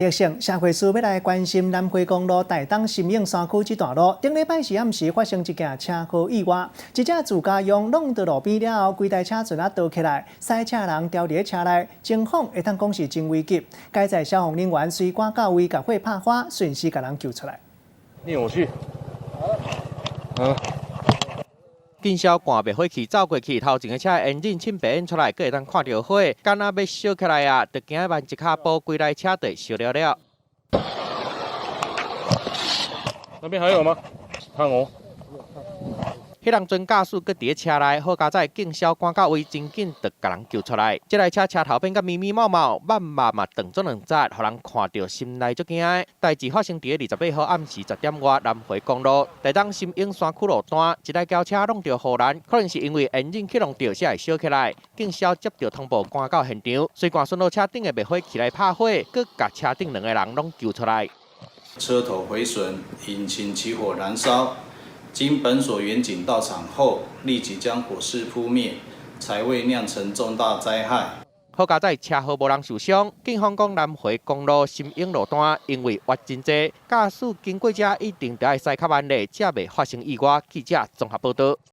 熱線社會處欲來關心南迴公路台東新勇山區這段路，頂禮拜四暗時發生一件車禍意外，一隻自駕用挵著路邊了後，規台車船仔倒起來，駛車人牢佇車內，情況會當講是真危急。佳哉消防人員隨趕到位，共火拍花，順勢共人救出來。滅火器。嗯。警消趕滅火器走過去，頭前的車煙忍凊白煙出來，閣會當看著火，敢若欲燒起來啊！就驚慢一跤步，規台車就燒了了。那邊還有嗎？看哦。彼當陣駕駛閣佇咧車內，好佳哉警消趕到位，真緊就共人救出來。這台車車頭變甲密密麻麻，慢慢嘛斷做兩截，予人看著心內足驚的。代誌發生佇咧28號暗時10點外，南迴公路台東新勇山區路段，一台轎車挵著護欄，可能是因為煙忍去挵著，才會燒起來。警消接著通報趕到現場，隨趕巡邏車頂的滅火器來拍火，閣共車頂兩个人攏救出來。車頭毀損，引擎起火燃燒。經本所員警到場後，立即將火勢撲滅，才未釀成重大災害。好佳哉車禍無人受傷。警方講南迴公路新勇路段因為彎真濟，駕駛經過者一定著愛駛較慢咧，才袂發生意外。記者綜合報導。